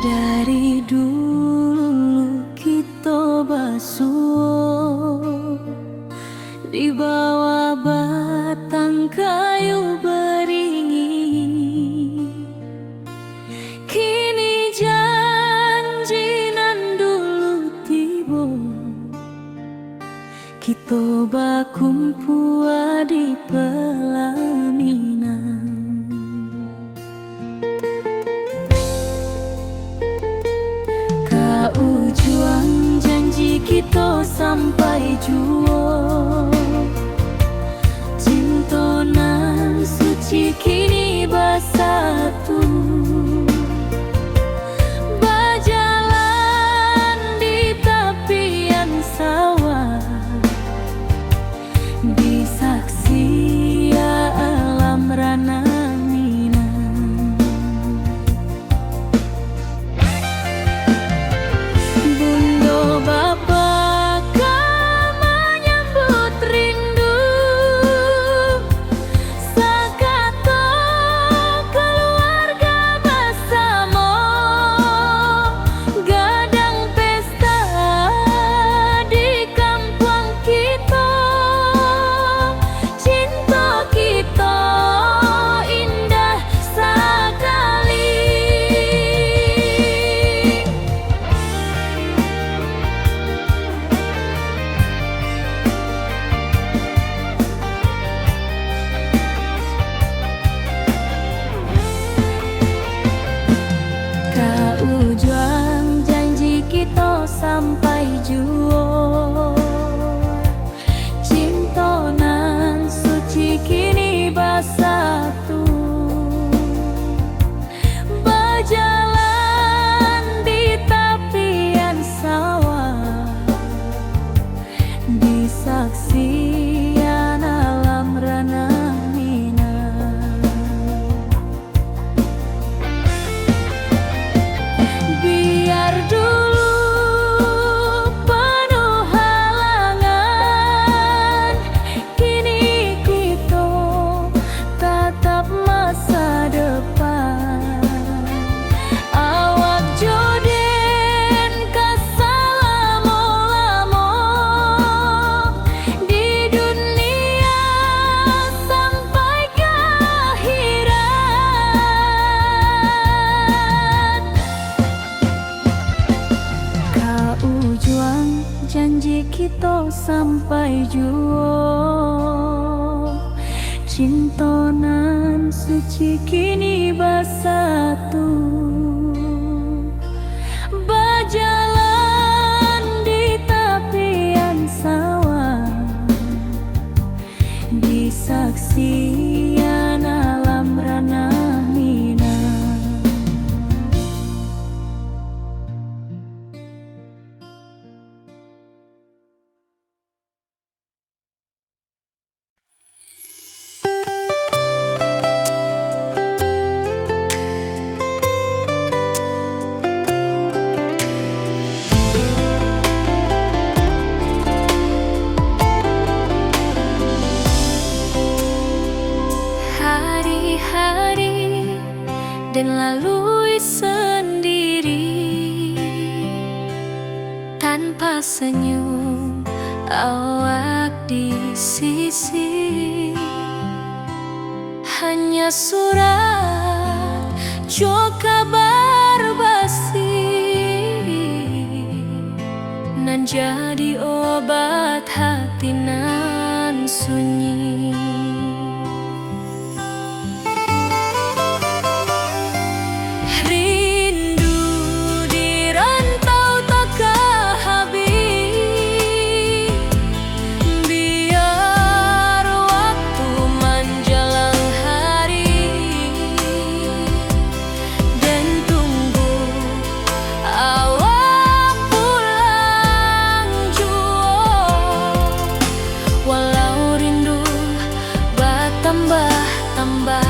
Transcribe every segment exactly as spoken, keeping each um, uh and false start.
Dari dulu kito basuo di bawah batang kayu baringin. Kini janji nan dulu tibo, kito bakumpua di pelaminan. Ka ujuang janji kito sampai juo, cinto nan suci kini basatu. Bajalan di tapian sawah, di saksi alam ranah Minang. Bundo bapa ka manyambut rindu, sakato kaluarga basamo, gadang pesta di kampuang kito. Cinto kito indah sakali. Ka ujuang janji kito sampai juo, cinto nan suci kini basatu. Bajalan di tapian sawah, di saksian alam ranah Minang. Biar dulu panuah halangan, kini kito tatap masa depan. Awak jo den ka salamo-lamo di dunia sampai ka akhirat. Ka ujuang janji kito sampai juo, cinto nan suci kini basatu. Bajalan di tapian sawah, di saksian alam ranah Minang. Hari-hari den lalui sandiri, tanpa senyum awak di sisi. Hanya surat jo kabar basi, nan jadi obat hati nan sunyi. Rindu di rantau takah habih, biar waktu manjalang hari, den tunggu awak pulang juo, walau rindu batambah-tambah.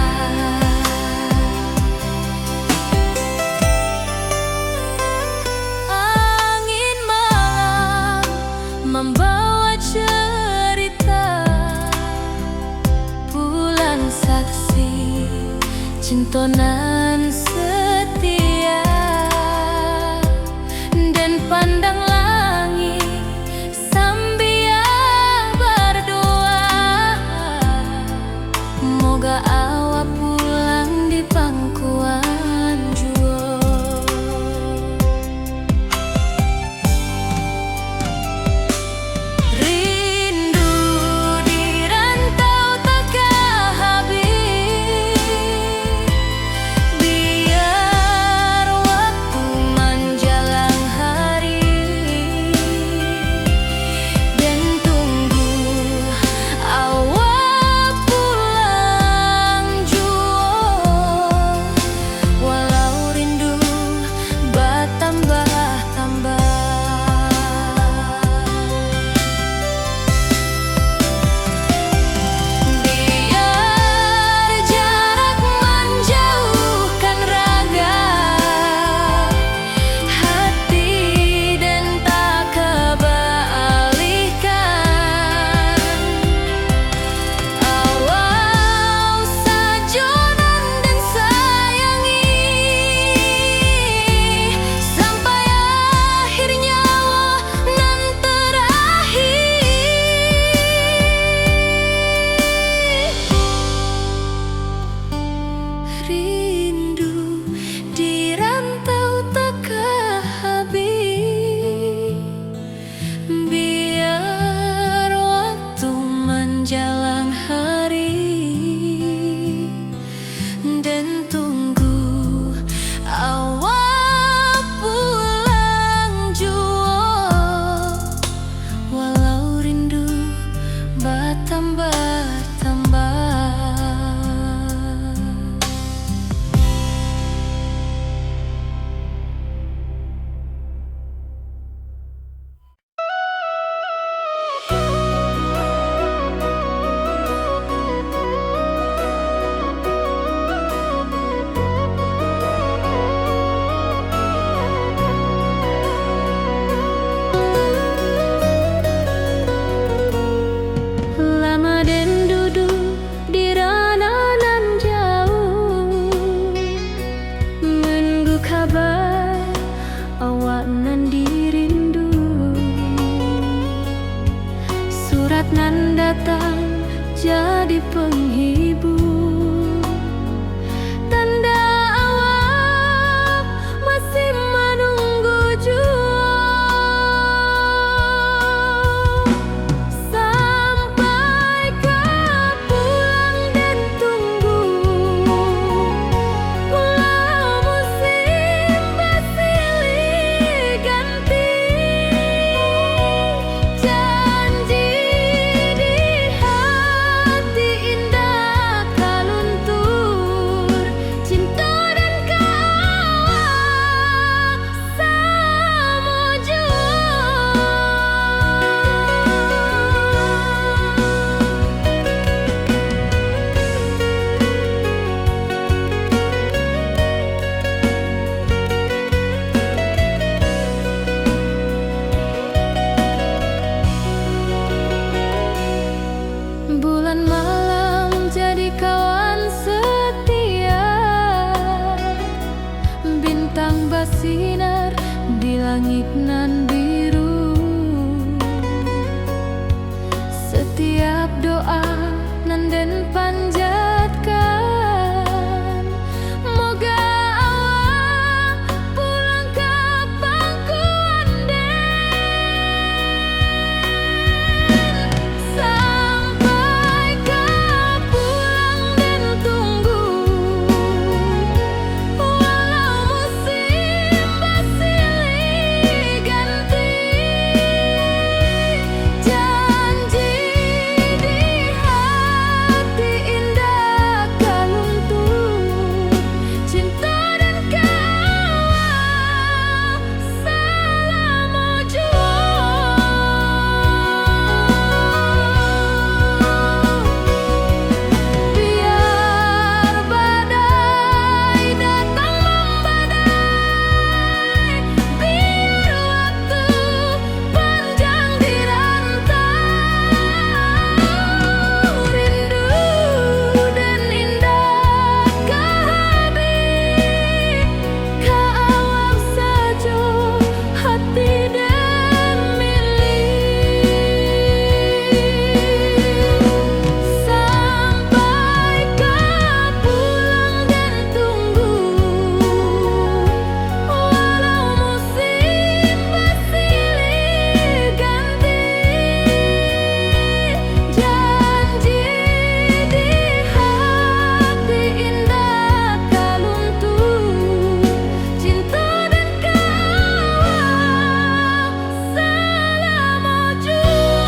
Angin malam mambawa cerita, pulang saksi cinto nan setia. Kabar awak nan dirindu, surat nan datang jadi penghibur, tanda awak masih manunggu juo. Sampai ka pulang den tunggu, walau musim basilih ganti. Janji di hati indak ka luntur, cinto den ka awak samo juo. Bulan malam jadi kawan setia, bintang basinar di langik nan biru. Satiap doa nan den panjatkan, moga awak pulang ka pangkuan den. Sampai ka pulang den tunggu, walau musim basilih ganti. Janji di hati indak ka luntur, cinto den ka awak salamo juo. Biar badai datang mambadai, biar waktu panjang di rantau, rindu den indak ka habih. Ka awak sajo hati den milih. Sampai ka pulang den tunggu, walau musim basilih ganti. Janji di hati indak ka luntur, cinto den ka awak salamo juo.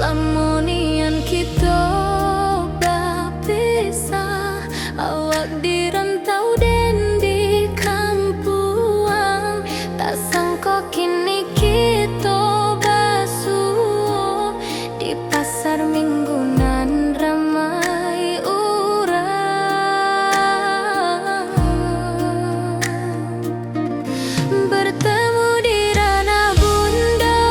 Lamo nian kito bapisah, awak di rantau den di kampuang. Tak sangko kini kito basuo di pasar Minggu nan ramai urang. Bertemu di ranah bunda,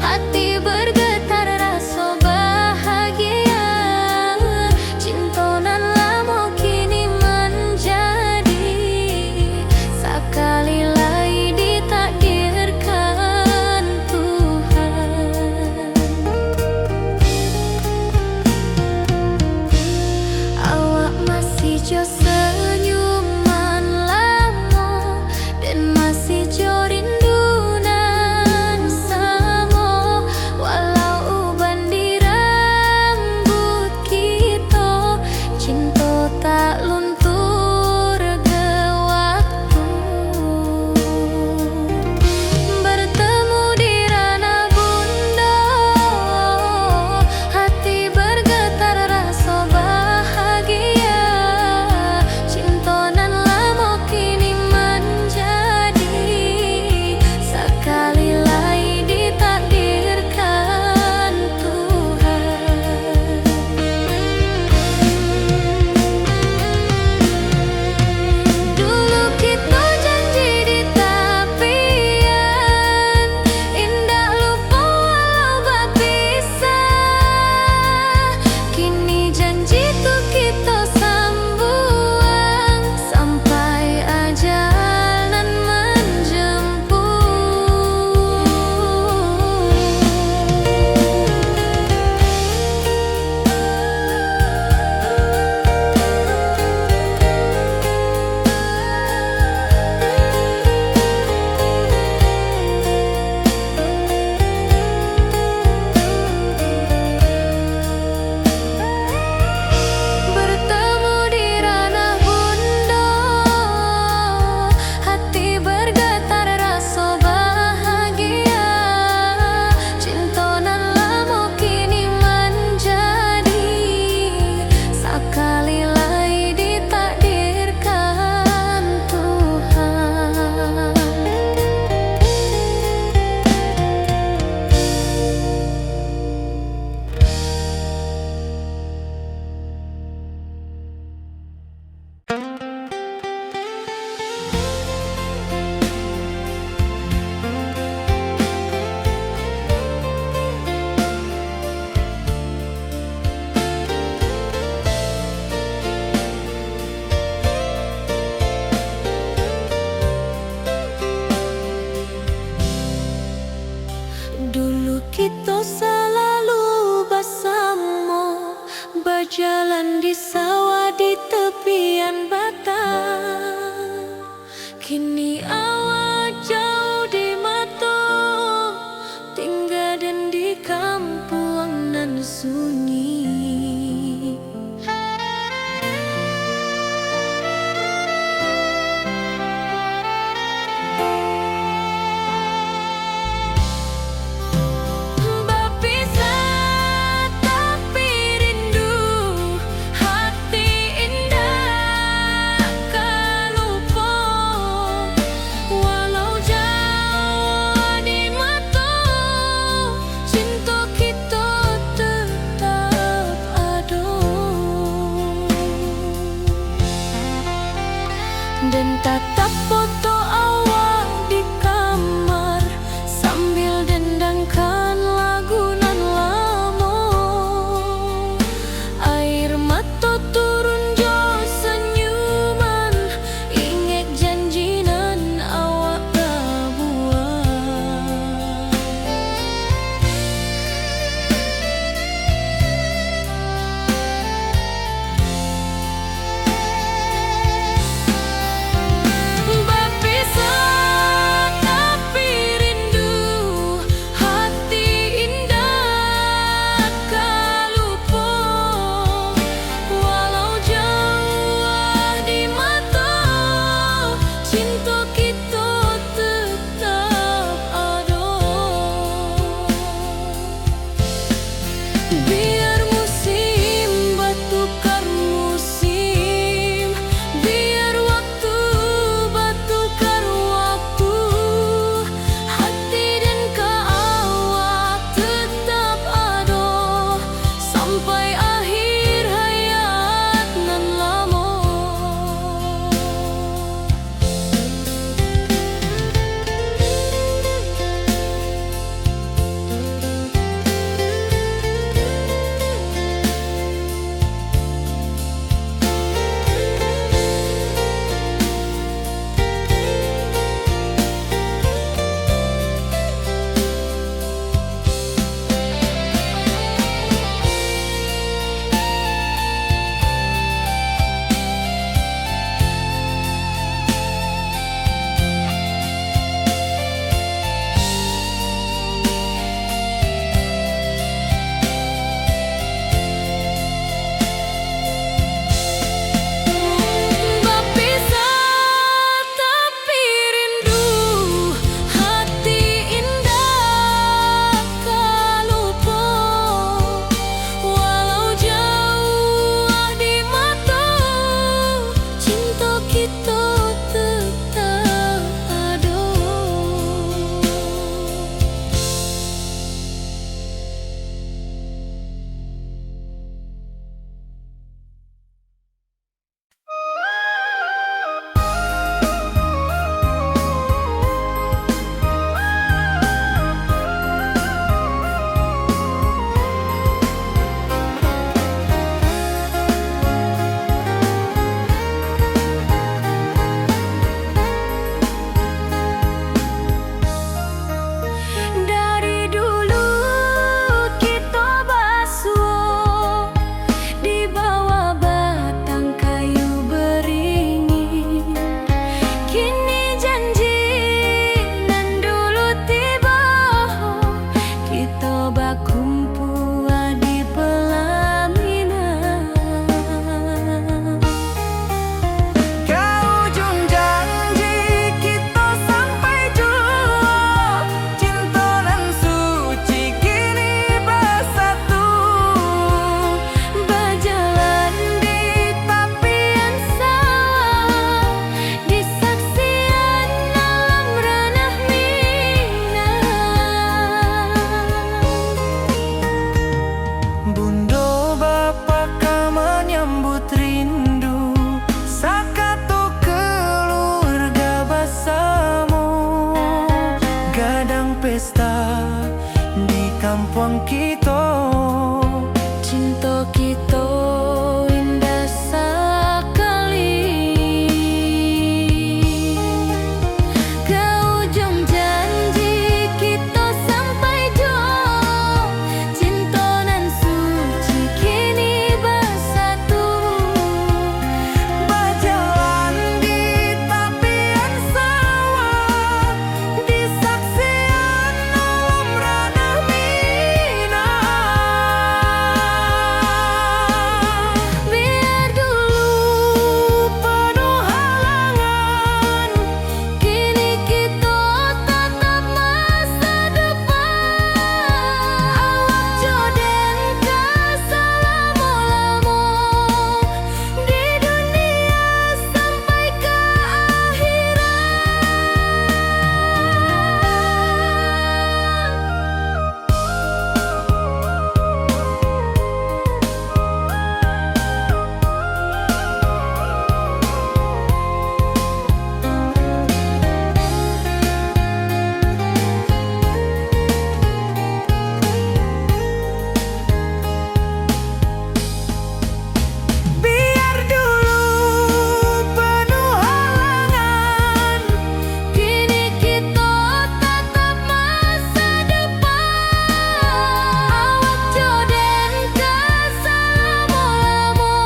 hati bergetar raso bahagia. Cinto nan lamo Jo senyuman lamo, den masih jo rindu nan samo. Walau uban di rambuik kito, cinto tak luntur ge waktu. Bertemu di ranah bundo, hati bergetar raso bahagia. Cinto nan lamo kini manjadi, sakali lai ditakdirkan Tuhan. Dulu kito janji di tapian, indak lupo walau bapisah. Kini janji tu kito sambuang, sampai ajal nan manjemput. Bertemu di ranah bundo, hati bergetar raso bahagia. Cinto nan lamo kini manjadi, sakali lai ditakdirkan Tuhan. Dulu kito salalu basamo, bajalan di sawah di tepian batang. Kini awak jauah di mato, tingga den di kampuang nan sunyi. Bapisah tapi rindu, hati indak ka lupo. Walau jauah di mato, cinto kito tetap ado. Den tatap foto awak di kamar, sambil dendangkan lagu nan lamo. Air mato turun jo senyuman, ingek janji nan awak pabuek. Kito tetap ado. Dari dulu kito basuo di bawah batang kayu beringin. Kini janji nan dulu tibo, kito bakumpua di pelaminan. Ka ujung janji kito sampai juo, cinto nan suci kini basatu. Bajalan di tapian sawah, di saksian alam ranah Minang. Bundo bapa ka manyambut rindu, sakato kaluarga basamo. Gadang pesta di kampuang kito, cinto kito indah sakali. Ka ujung janji kito sampai juo, cinto nan suci kini basatu. Bajalan di tapian sawah, di saksian alam ranah Minang. Biar dulu panuh halangan, kini kito tatap masa depan. Awak jo den ka salamo-lamo di dunia sampai ka akhirat. Biar dulu panuh halangan, kini kito tatap masa depan. Awak jo den ka salamo-lamo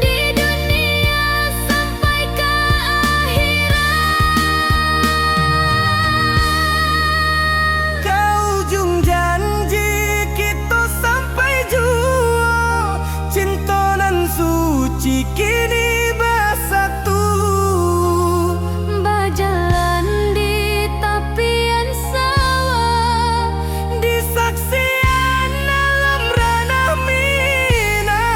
di dunia sampai ka akhirat. Ka ujung janji kito sampai juo, cinto nan suci kini basatu. Bajalan di tapian sawah, di saksian alam ranah Minang.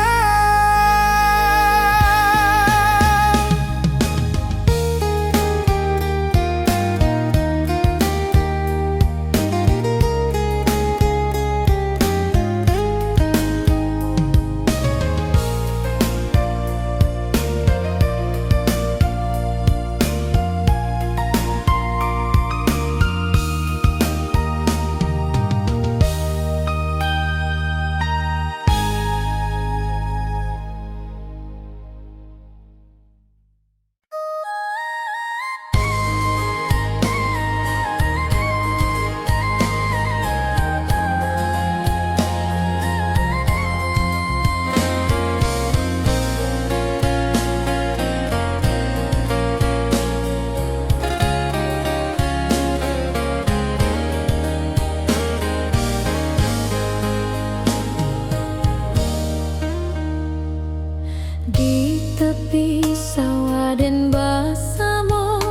Di tepi sawah den basamo,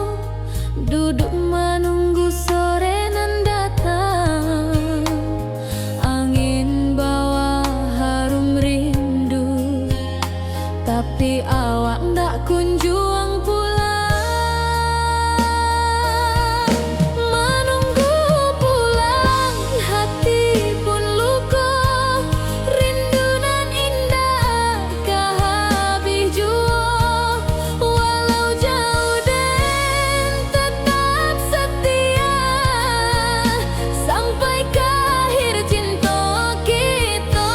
duduak manunggu sore nan datang. Angin bawa harum rindu, tapi Awak ndak kunjuang pulang, manunggu pulang, hati pun luko, rindu nan indak ka habih juo, walau jauah den tetap setia, sampai ka akhir cinto kito.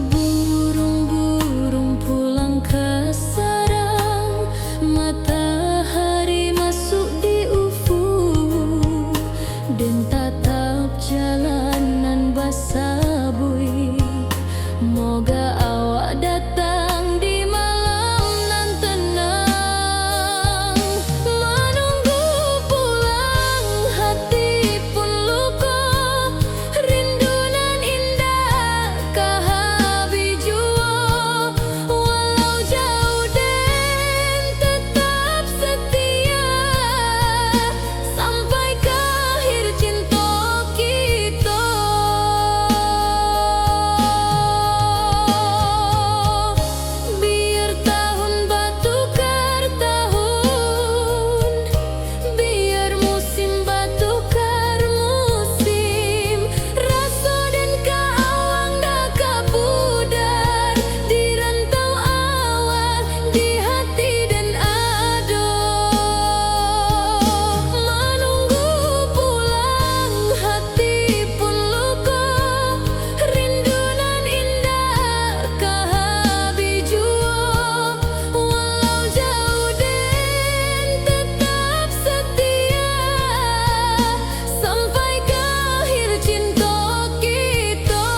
Burung-burung pulang ka sarang, matahari masuk di ufuk, den tatap jalan nan basabuik. Moga awak datang di malam nan tenang, manunggu pulang, hati pun luko, rindu nan indak ka habih juo, walau jauah den tetap setia, sampai ka akhir cinto kito. Biar tahun batukar tahun, biar musim batukar musim, raso den ka awang ndak ka pudar, di rantau awak, di hati den ado, manunggu pulang, hati pun luko, rindu nan indak ka habih juo, walau jauah den tetap setia, sampai ka akhir cinto kito.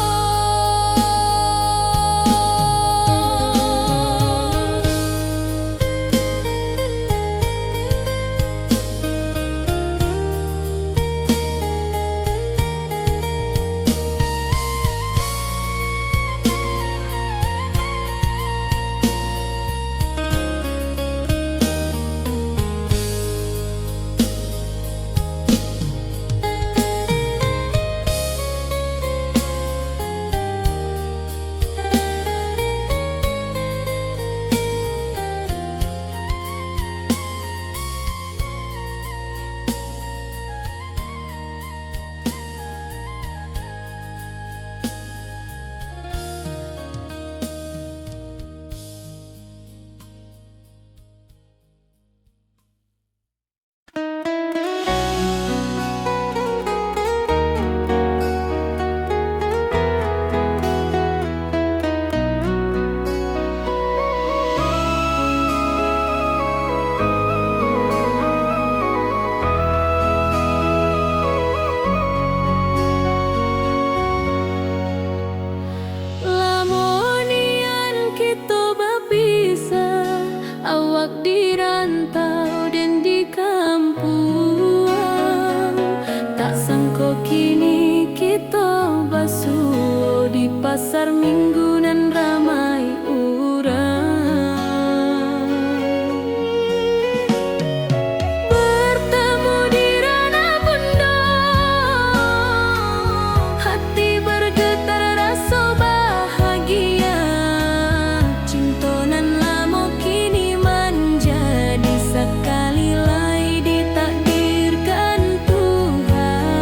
Lamo nian kito bapisah, awak di rantau den di kampuang. Tak sangko kini kito basuo di pasar Minggu nan ramai urang. Bertemu di ranah bundo, hati bergetar raso bahagia. Cinto nan lamo kini manjadi sakali lai ditakdirkan Tuhan.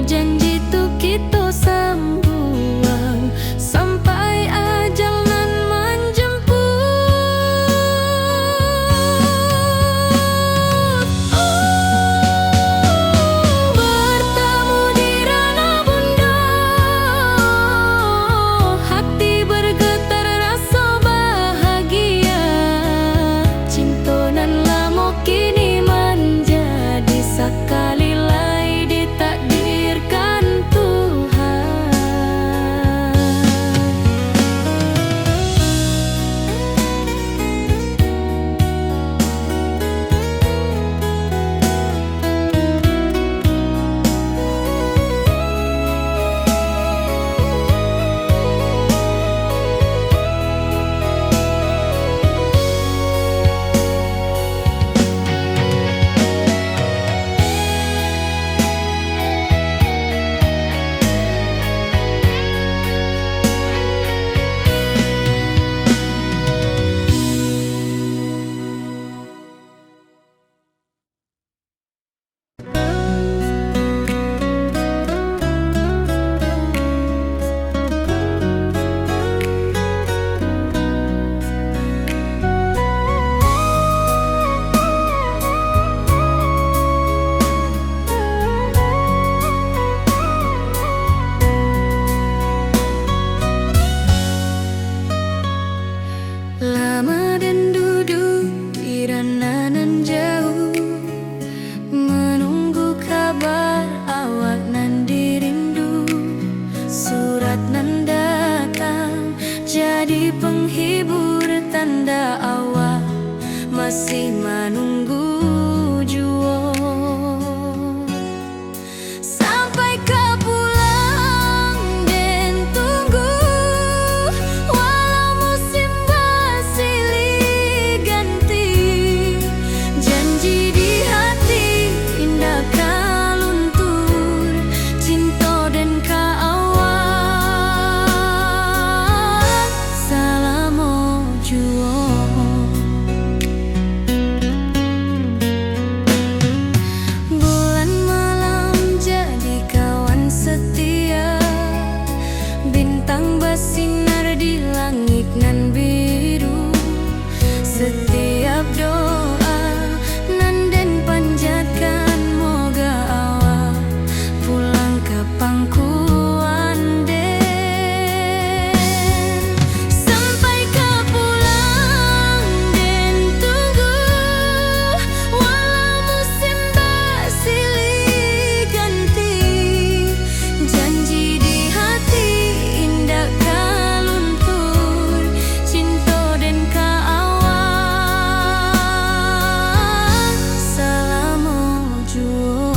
Janji tu kito sambuang sampai ajal nan manjemput. Oh, bertemu di Ranah Bundo, hati bergetar raso bahagia. Cinto nan lamo kini manjadi sakali lai ditakdirkan Tuhan. Lama den duduak di Ranah nan jauah, manunggu kabar awak nan dirindu. Surat nan datang jadi penghibur, tanda awak masih manunggu juo. Sampai ka pulang den tunggu, walau musim basilih ganti. Janji di hati indak ka luntur, cinto den ka awak salamo juo. Bulan malam jadi kawan setia, bintang basinar di langik nan biru. Setiap doa nan den panjatkan, moga awak pulang ka pangkuan den. Sampai ka pulang den tunggu, walau musim basilih ganti. Janji di hati indak ka luntur, cinto den ka awak salamo juo.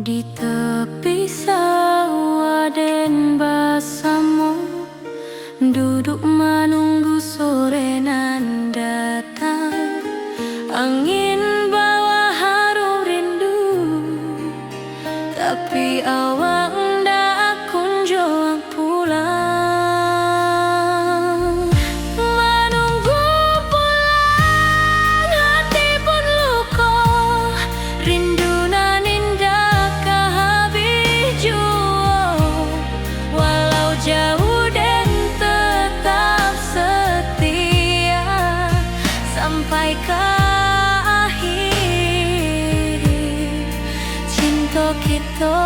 Di tepi sawah den basamo, duduk manunggu sore nan datang. Angin bawa harum rindu, tapi awak ndak kunjuang pulang. Manunggu pulang, hati pun luko, rindu nan indak ka habih juo. Walau jauh, den tetap setia sampai ka akhir cinto kito.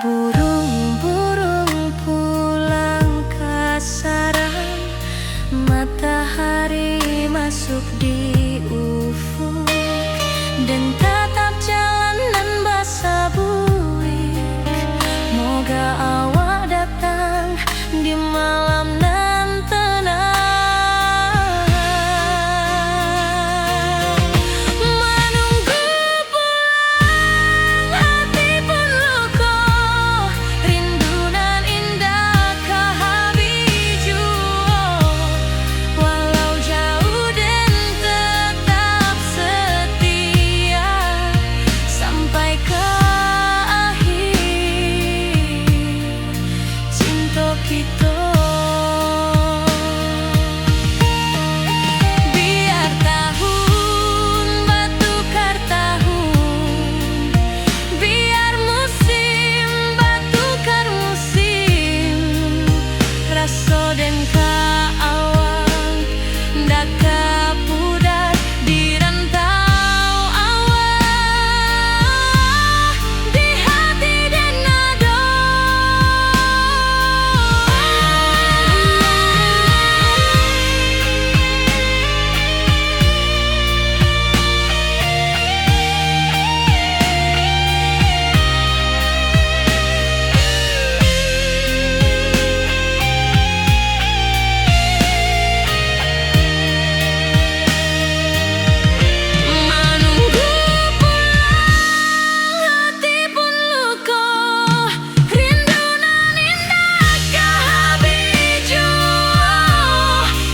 Burung-burung pulang ka sarang, matahari masuk di ufuk, den tatap jalan nan basabuik. Moga awak datang di malam nan tenang. Manunggu pulang, hati pun luko, rindu nan indak ka habih juo. Walau jauh, den tetap setia sampai ka akhir cinto kito. Biar tahun batukar tahun, biar musim batukar musim, raso den ka awak ndak ka pudar di rantau awak, di hati den ado. Manunggu pulang, hati pun luko, rindu nan indak ka habih juo.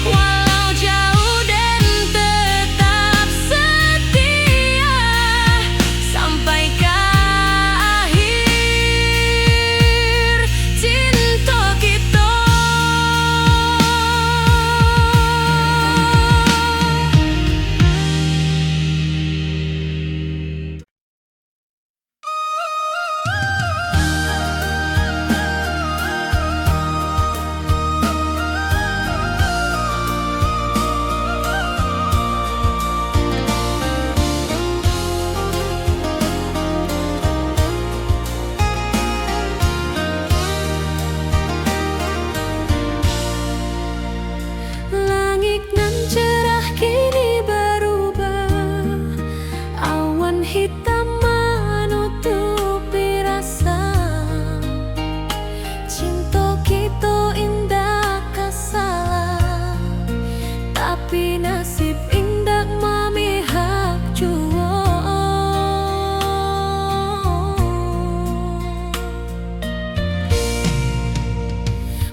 Walau jauh, den tetap setia sampai ka akhir cinto kito. Langik nan cerah kini barubah, awan hitam manutupi rasa. Cinto kito indak ka salah, tapi nasib indak mamihak juo.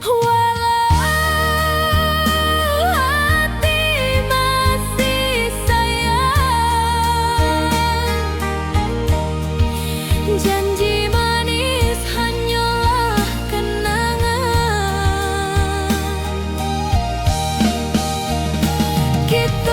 Walau hati masih sayang, janji manis hanyolah kenangan. Kito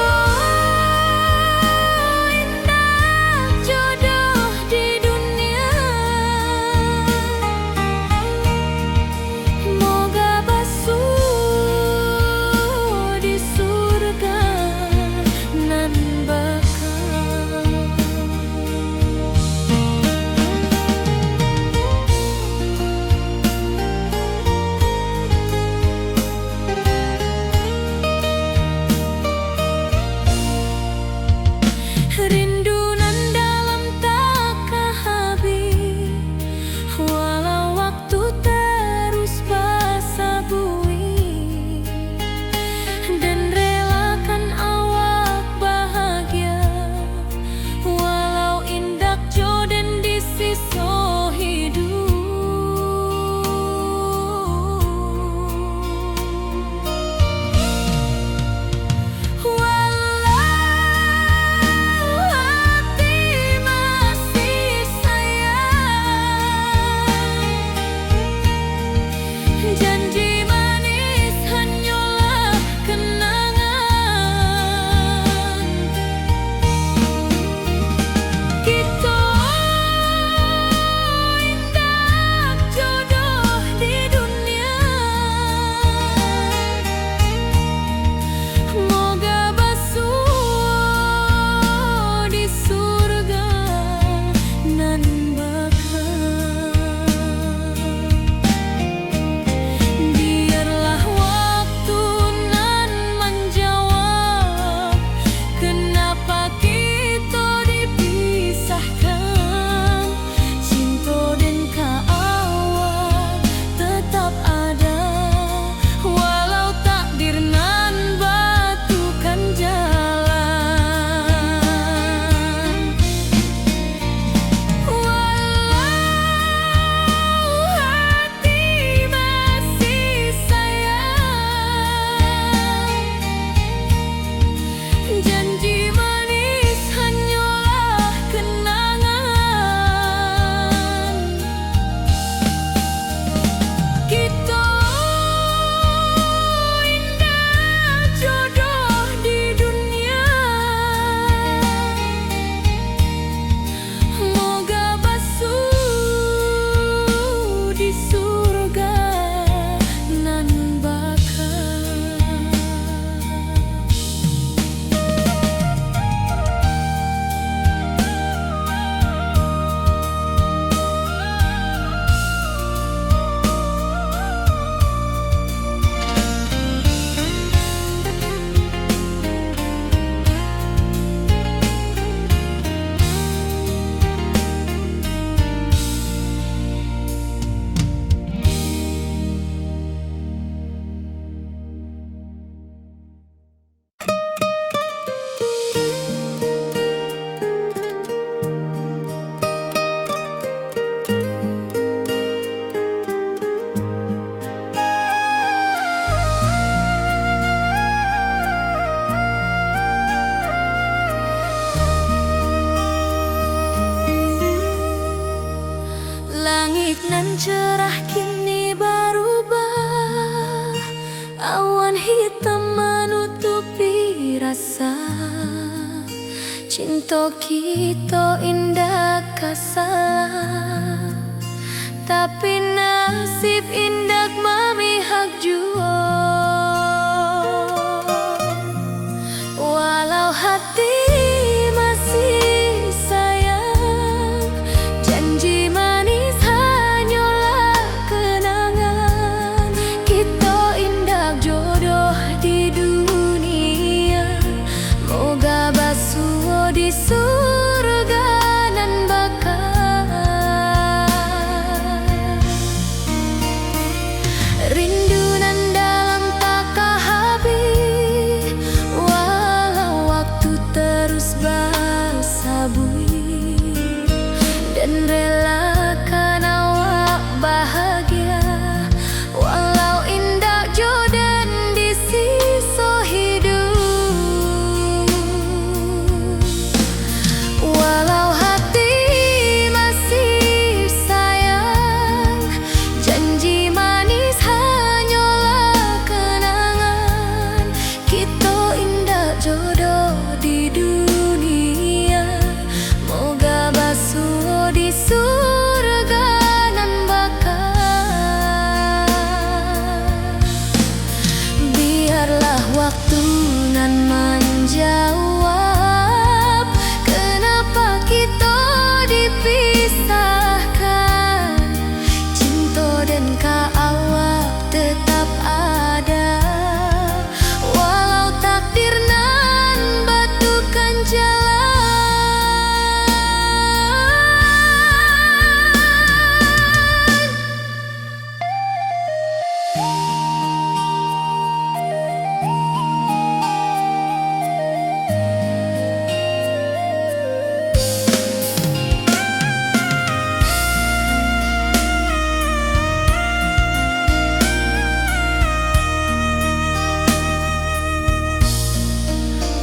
Cerah kini barubah, awan hitam manutupi rasa. Cinto kito indak ka salah, tapi nasib indak mamihak juo. Walau hati masih sayang, janji manis hanyolah kenangan. Kito indak jodoh di dunia, moga basuo di surga nan baka. Rindu nan dalam taka habih, walau waktu terus basabuik, den relakan awak bahagia, walau indak jo den di siso hiduik. Walau hati masih sayang, janji manis hanyolah kenangan. Kito indak jodoh di dunia, moga basuo di surga nan baka. Biarlah waktu nan manjawab, kenapa kito dipisahkan. Cinto den ka awak tetap ada, walau takdir nan batukan jalan.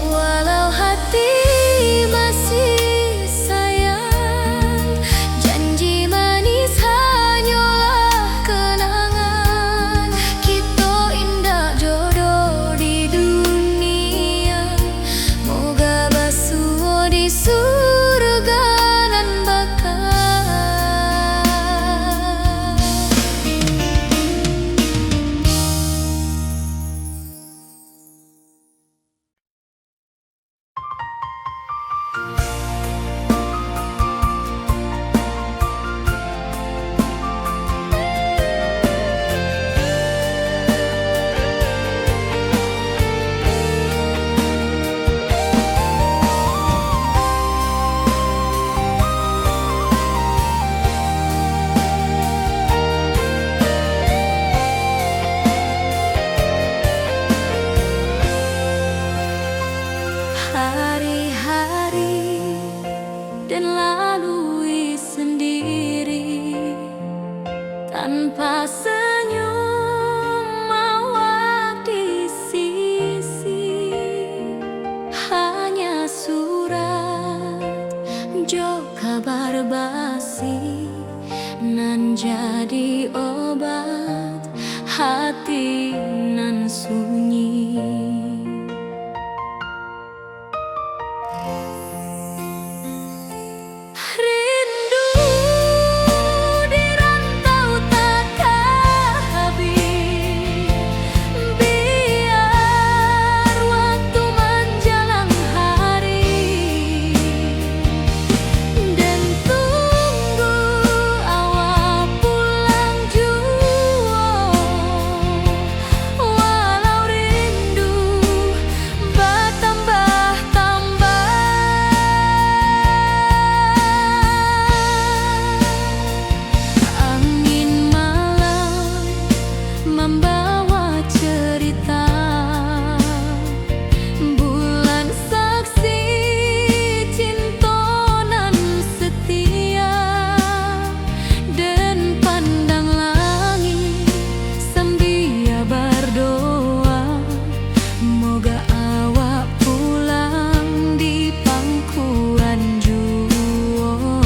Walau hati masih sayang, janji manis hanyolah kenangan. Kito indak jodoh di dunia, moga basuo di surga nan baka. Hari-hari den lalui sendiri, tanpa senyum awak di sisi. Hanya surat jo kabar basi, nan jadi obat hati nan sunyi. Rindu di rantau takah habih, biar waktu manjalang hari, den tunggu awak pulang juo. Walau rindu batambah-tambah, angin malam mambawa cerita. Bulan saksi cinto nan setia, den pandang langik sambia bardoa, moga awak pulang di pangkuan juo.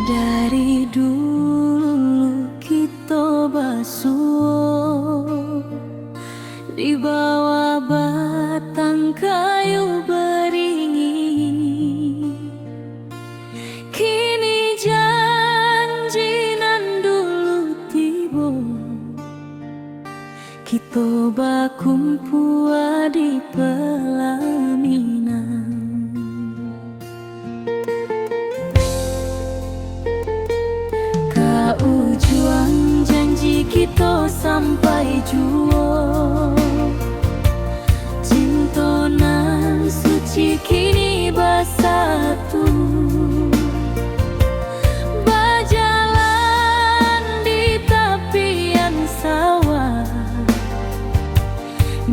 Dari dulu kito basuo di bawah batang kayu baringin. Kini janji nan dulu tibo, kito bakumpua di pelaminan. Ka ujuang janji kito sampai juo, cinto nan suci kini basatu. Bajalan di tapian sawah,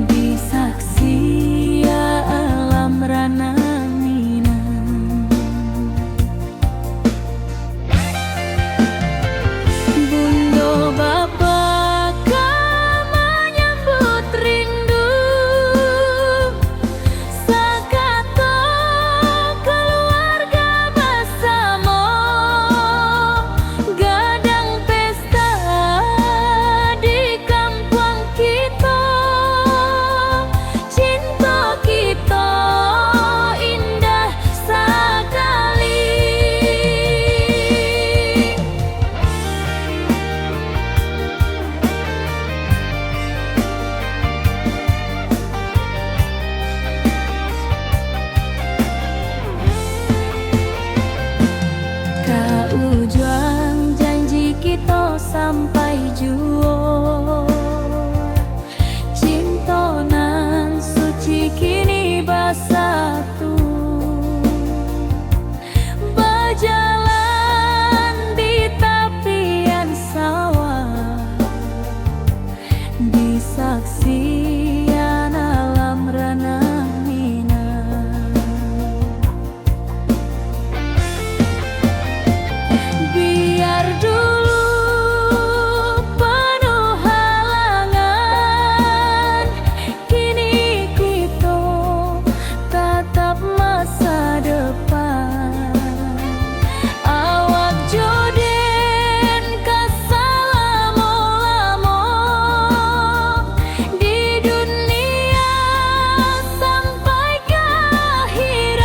di saksi alam ranah Minang. Bundo bapa ka manyambut rindu, sakato kaluarga basamo, gadang pesta di kampuang kito. Cinto kito indah sakali. Ka ujuang janji kito sampai juo, cinto nan suci kini basatu. Bajalan di tapian sawah, di saksian alam ranah Minang. Biar dulu panuah halangan, kini kito tatap masa depan. Awak jo den ka salamo-lamo di dunia sampai ka akhirat.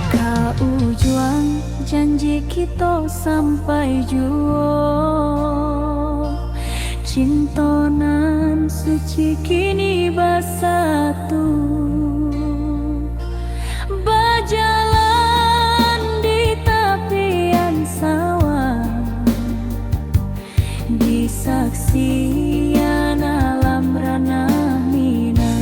Ka ujuang janji kito sampai juo, cinto nan suci kini basatu. Bajalan di tapian sawah, di saksian alam ranah Minang.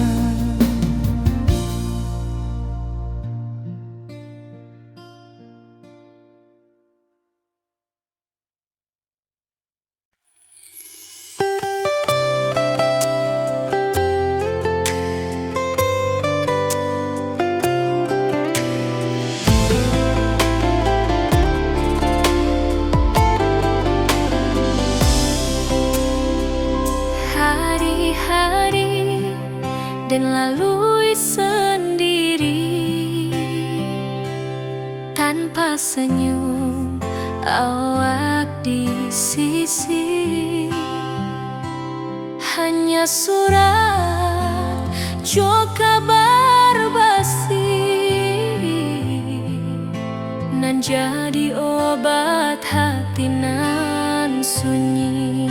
Hari-hari den lalui sandiri, tanpa senyum awak di sisi. Hanya surat jo kabar basi, nan jadi obat hati nan sunyi.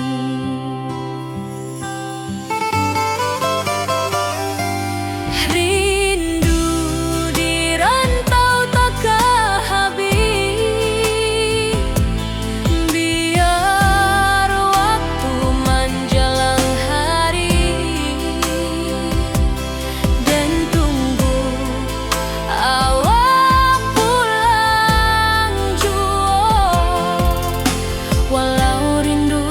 Rindu di rantau takah habih, biar waktu manjalang hari, den tunggu awak pulang juo. Walau rindu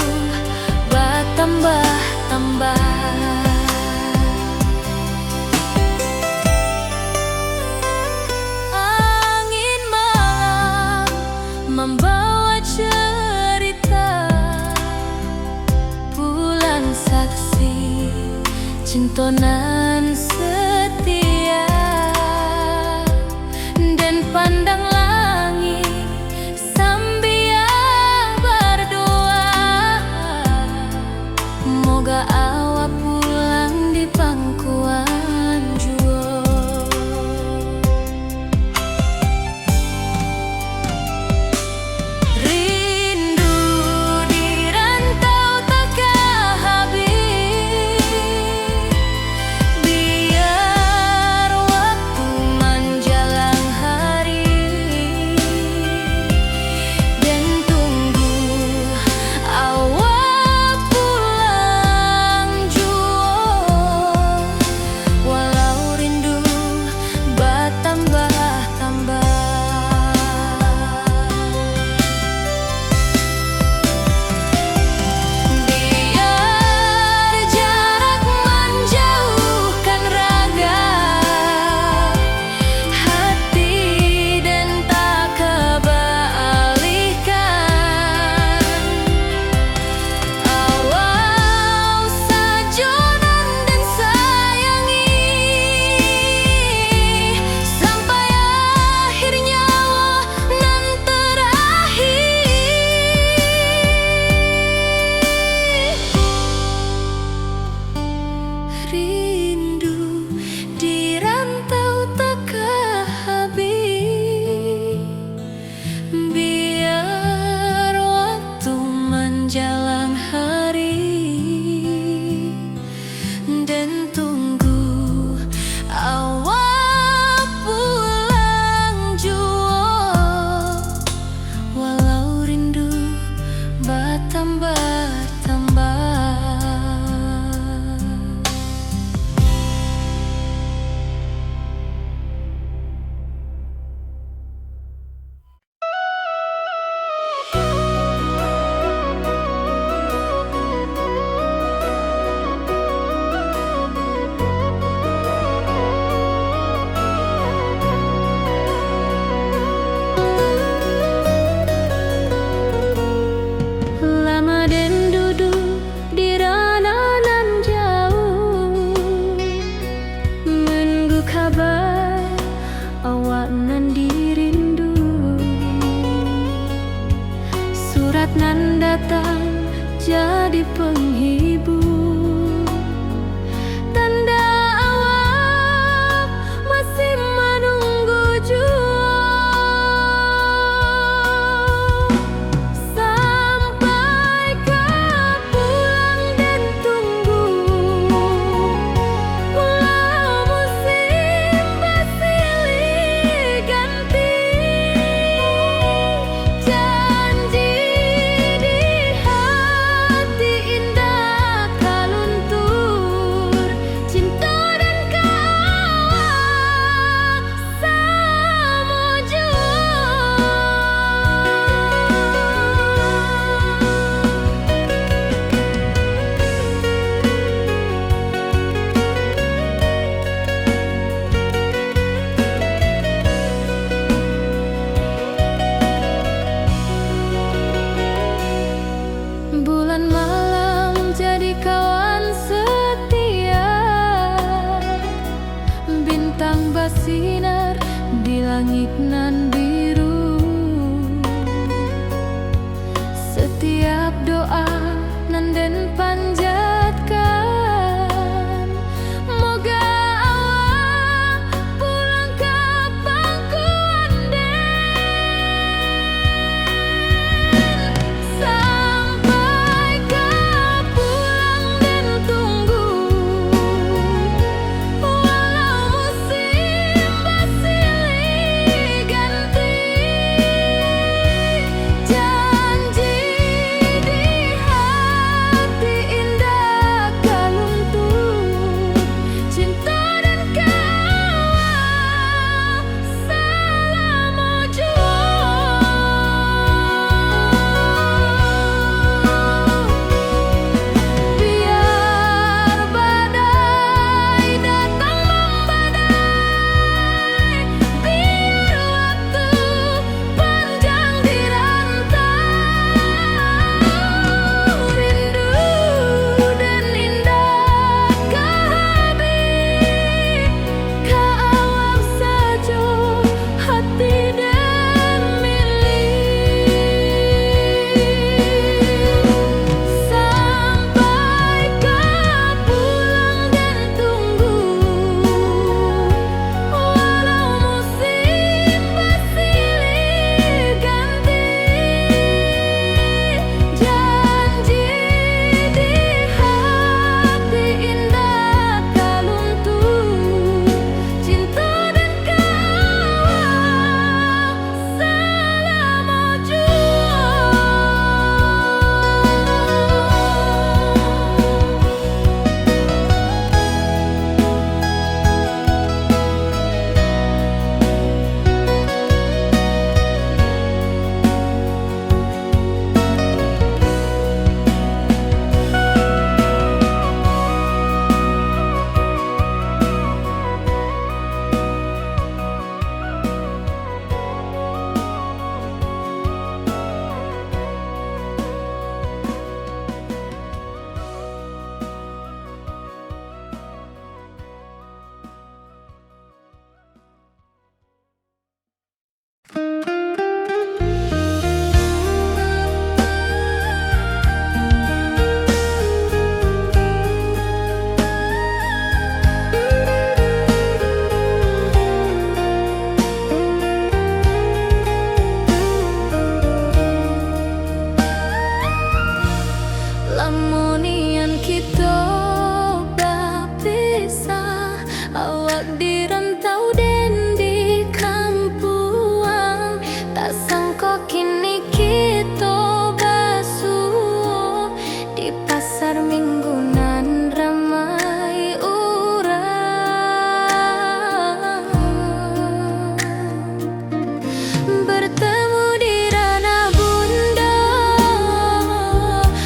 langik nan biru. Satiap doa nan den panjatkan, moga awak pulang ka pangkuan den. Sampai ka pulang den tunggu, walau musim basilih ganti. Janji di hati indak ka luntur, cinto den ka awak salamo juo. Biar badai datang mambadai, biar waktu panjang di rantau, rindu den indak ka habih, ka awak sajo hati den milih. Sampai ka pulang den tunggu, walau musim basilih ganti. Janji di hati indak ka luntur, cinto den ka awak salamo juo. Lamo nian kito bapisah, awak di rantau den di kampuang. Tak sangko kini kito basuo di pasar Minggu nan ramai urang. Bertemu di ranah Bunda,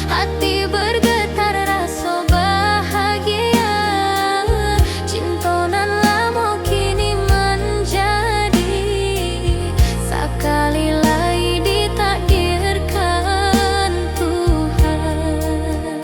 hati bergetar raso bahagia. Cinto nan lamo kini manjadi, sakali lai ditakdirkan Tuhan.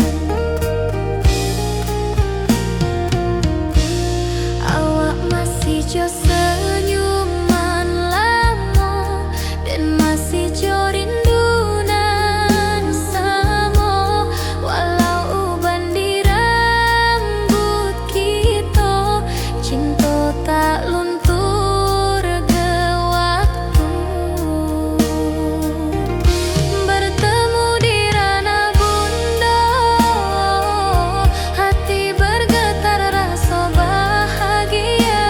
Awak masih jo senyuman lamo, den masih jo rindu nan samo. Walau uban di rambuik kito, cinto tak luntur ge waktu. Bertemu di ranah Bunda, hati bergetar raso bahagia.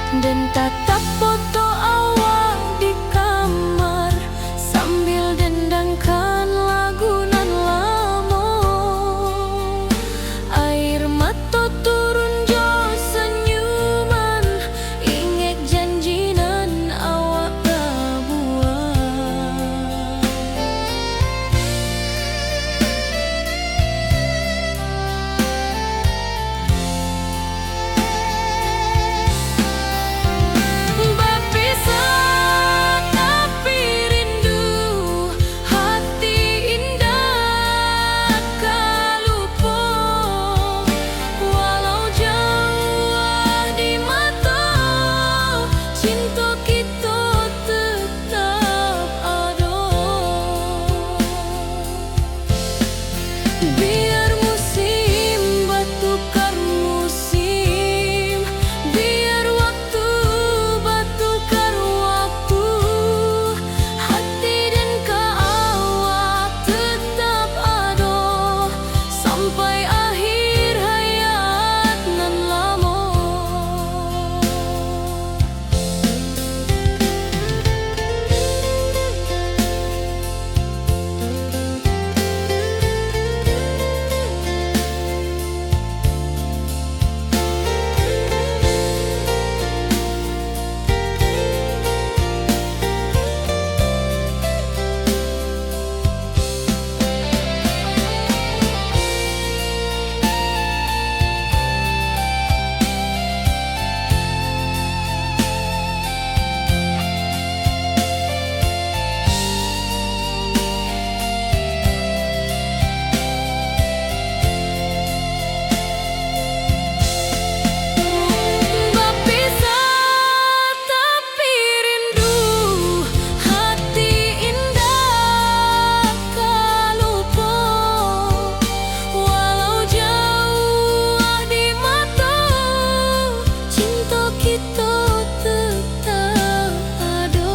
Den tatap foto awak di kamar, sambil dendangkan lagu nan lamo. Air mato turun jo sanyuman, ingek janji nan awak pabuwek. Bapisah tapi rindu, hati indak ka lupo. Walau jauah di mato, cinto kito tetap ado. Biar musim batukar musim, biar waktu batukar waktu, hati den ka awak tetap ado, sampai akhir hayat nan lamo. Bapisah tapi rindu, hati indak ka lupo. Walau jauah di mato, cinto kito tetap ado.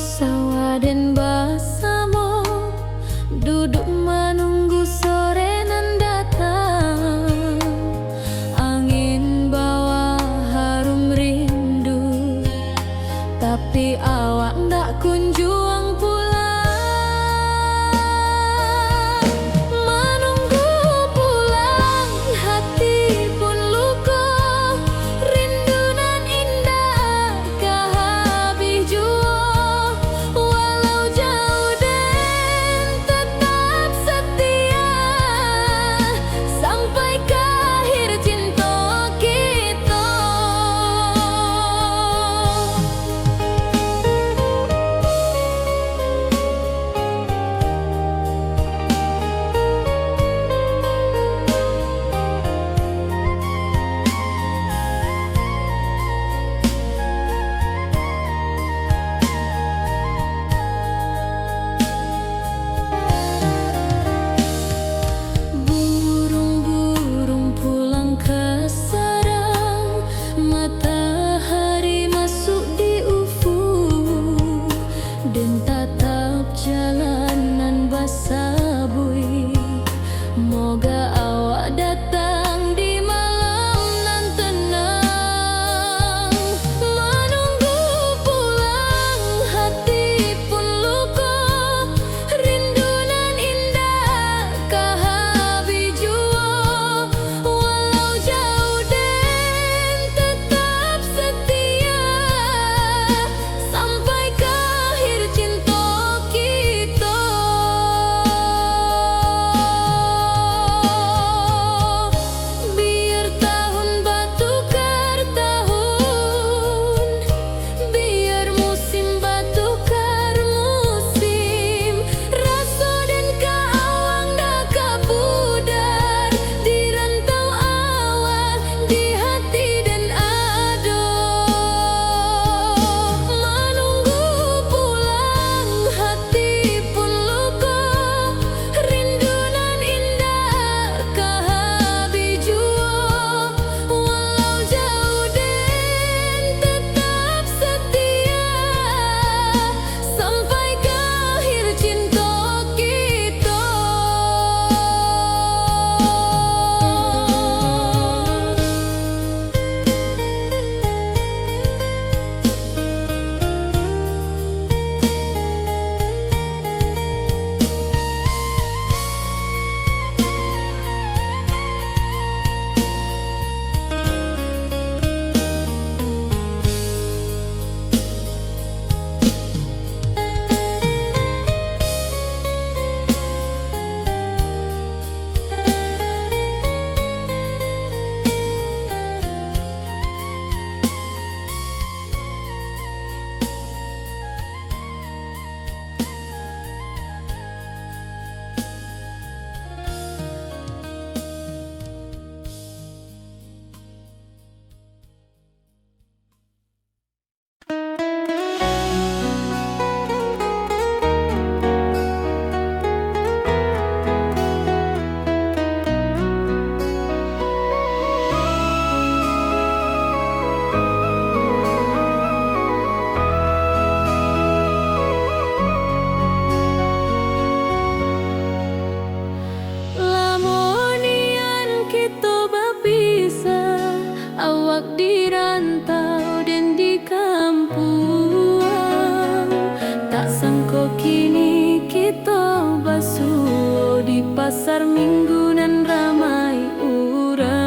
Sawaden basamo, duduak manunggu sore nan datang. Angin bawa harum rindu, tapi awak ndak kunjuang pulang. Manunggu pulang, hati pun luko, rindu nan indak ka habih juo, walau jauah den tetap setia, sampai ka akhir cinto kito. Burung-burung pulang ka sarang, matahari masuk di ufuk, den tatap jalan nan basabuik. Moga awak datang di malam nan tenang. Manunggu pulang, hati pun luko, rindu nan indak ka habih juo, walau jauah den tetap setia, sampai ka akhir cinto kito. Biar tahun batukar tahun, biar musim batukar musim, raso den ka awak ndak ka pudar, di rantau awak, di hati den ado. Manunggu pulang, hati pun luko, rindu nan indak ka habih juo, walau jauah den tetap setia, sampai ka akhir cinto kito. Lamo nian kito bapisah, awak di rantau den di kampuang. Tak sangko kini kito basuo di pasar Minggu nan ramai urang.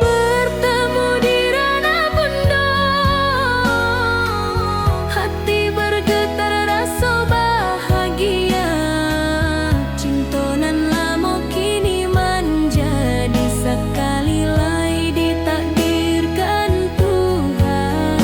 Bertemu di ranah bundo, hati bergetar raso bahagia. Cinto nan lamo kini manjadi sakali lai ditakdirkan Tuhan.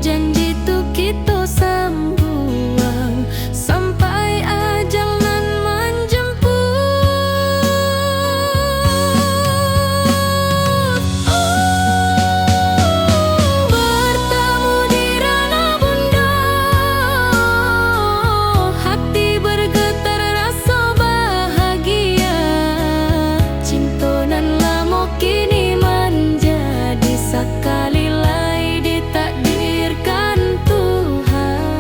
Janji tu kito sambuang sampai ajal nan manjemput. Oh, bertemu di Ranah Bundo, hati bergetar raso bahagia. Cinto nan lamo kini manjadi sakali lai ditakdirkan Tuhan.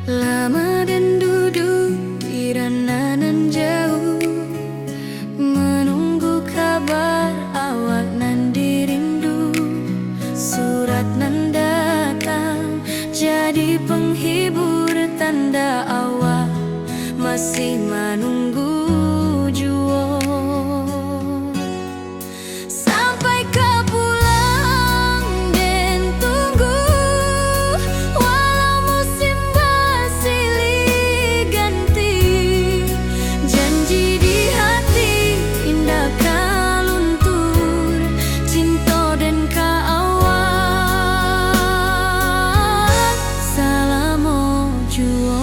Lama den duduak di Ranah nan jauah, manunggu kabar awak nan dirindu. Surat nan datang jadi penghibur, tanda awak masih manunggu juo. Sampai ka pulang den tunggu, walau musim basilih ganti. Janji di hati indak ka luntur, cinto den ka awak salamo juo.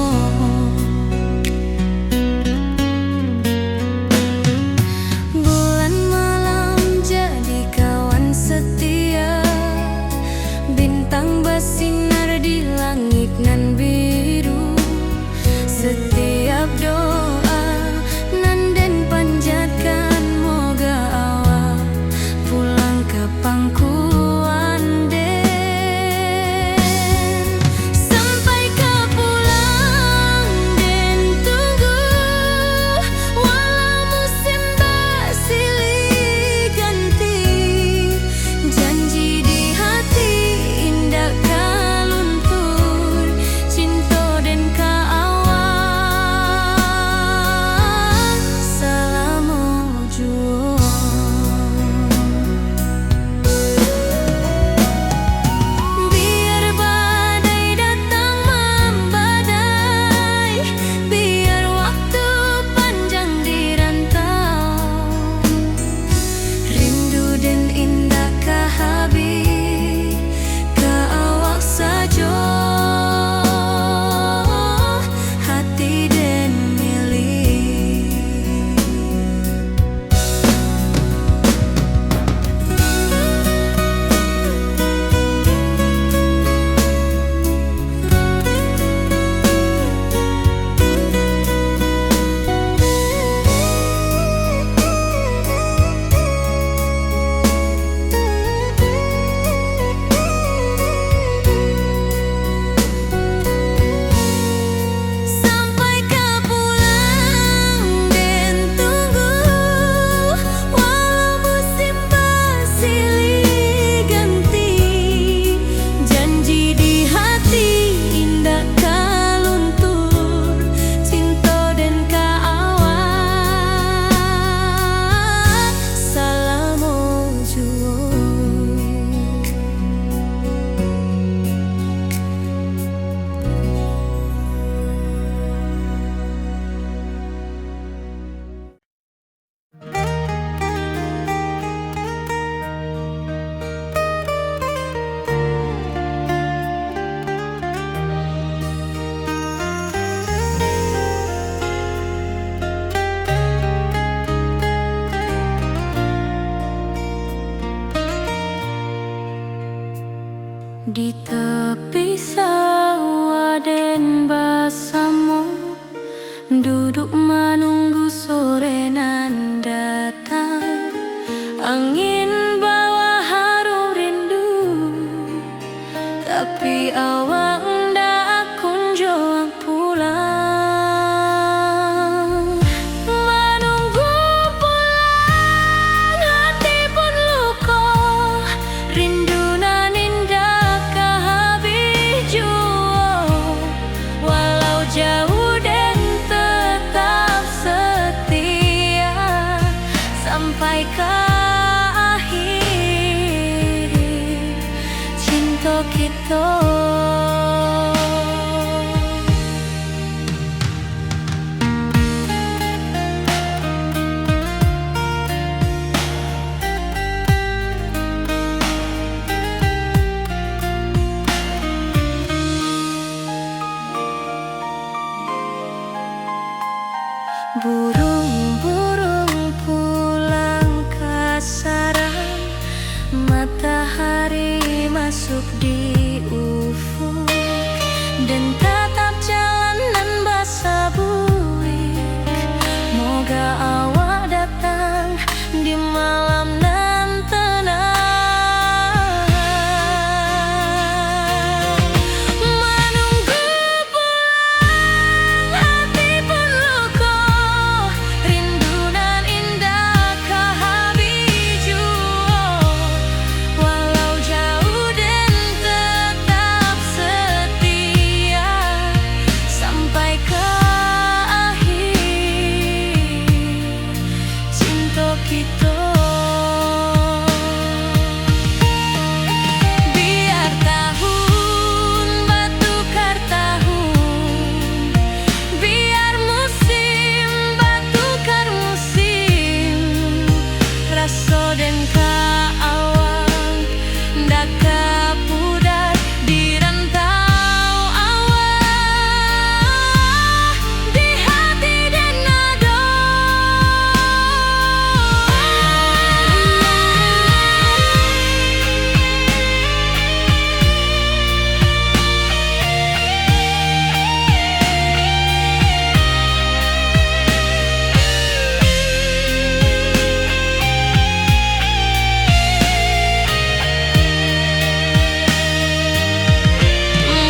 Di tepi sawah den basamo, duduk manunggu sore nan datang. Angin bawa harum rindu, tapi awak ndak kunjuang pulang. Manunggu pulang, hati pun luko, rindu nan indak ka habih juo. Walau jauh, den tetap setia sampai ka akhir cinto kito. Burung-burung pulang ka sarang, matahari masuk di ufuk, den tatap jalan nan basabuik. Moga awak datang di malam nan tenang. Manunggu pulang, hati pun luko, rindu nan indak ka habih juo. Walau jauh, den tetap setia sampai ka akhir cinto kito. Biar tahun batukar tahun, biar musim batukar musim, raso den ka awak ndak ka pudar di rantau awak, di hati den ado.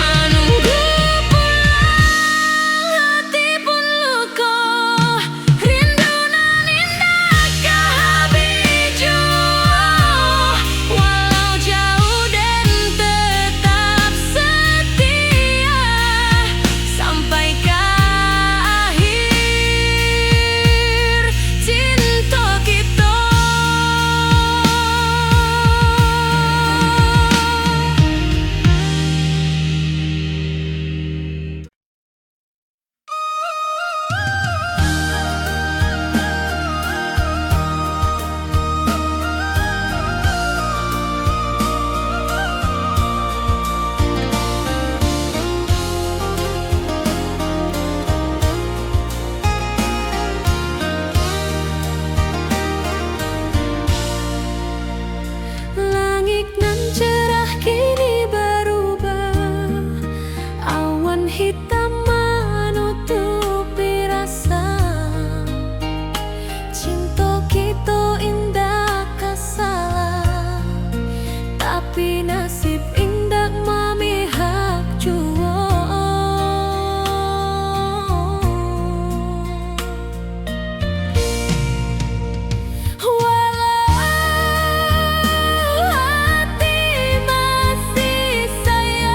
Manunggu pulang, hati pun luko, rindu nan indak ka habih juo. Walau jauh, den tetap setia sampai ka akhir cinto kito. Langik nan cerah kini barubah, awan hitam manutupi rasa. Cinto kito indak ka salah, tapi nasib indak mamihak juo. Walau hati masih sayang,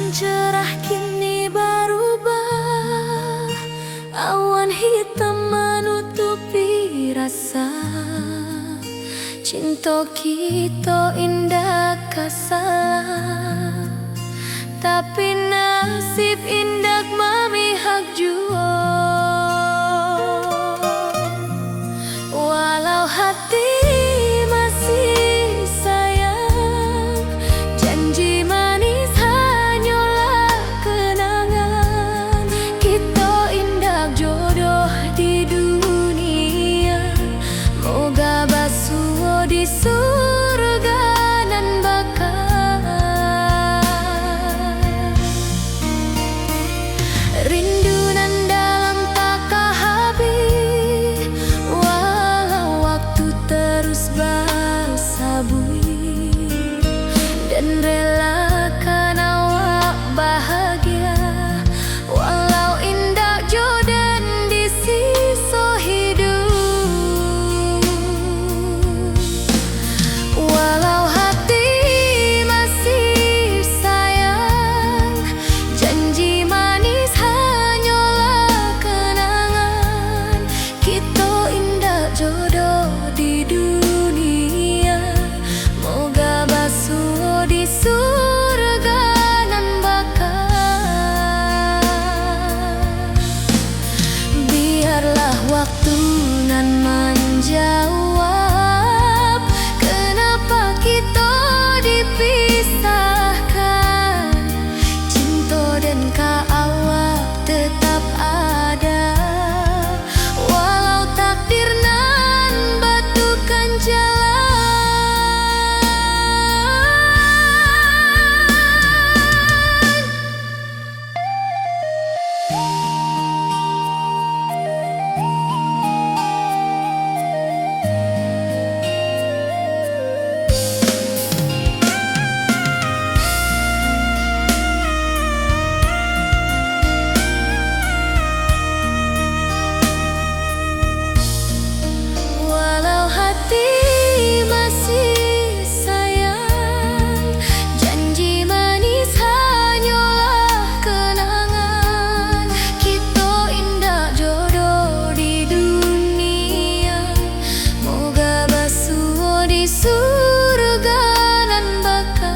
Cerah kini barubah, awan hitam manutupi rasa. Cinto kito indak ka salah, tapi nasib indak mamihak juo. Walau hati masih sayang, janji manis hanyolah kenangan. Kito indak jodoh di dunia, moga basuo di surga nan baka. Rindu nan dalam taka habih, walau waktu terus basabuik, den relakan awak bahagia, walau indak jo den di siso hiduik. Walau hati masih sayang, janji manis hanyolah kenangan. Kito indak jodoh di dunia, moga basuo di surga nan baka. Biarlah waktu nan manjawab, kenapa kito dipisahkan. Cinto den ka awak tetap ada, walau takdir nan batukan jalan. Walau hati masih sayang, janji manis hanyolah kenangan. Kito indak jodoh di dunia, moga basuo di surga nan baka.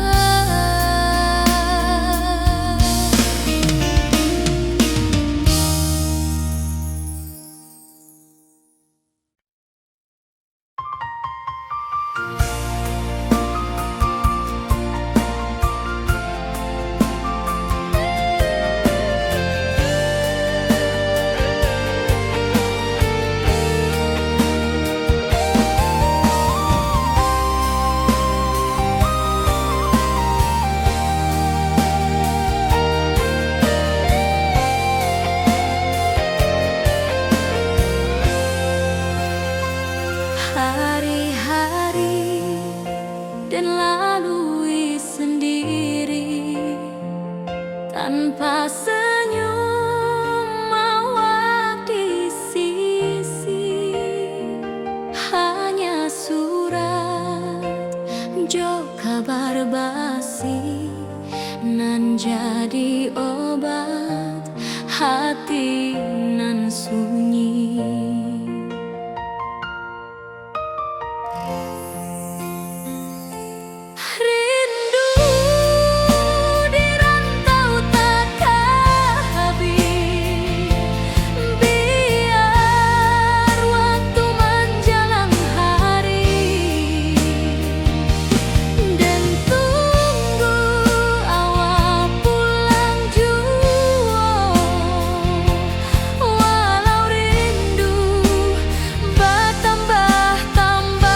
Hari-hari den lalui sendiri, tanpa senyum awak di sisi. Hanya surat jo kabar basi, nan jadi obat hati nan sunyi. Rindu di rantau takah habih, biar waktu manjalang hari, den tunggu awak pulang juo. Walau rindu batambah-tambah,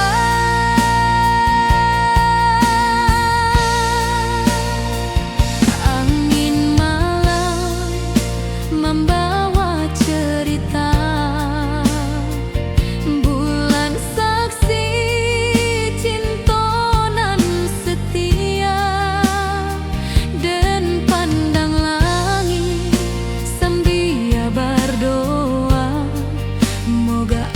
angin malam mambawa cerita. Bulan saksi cinto nan setia, den pandang langik sambia bardoa, moga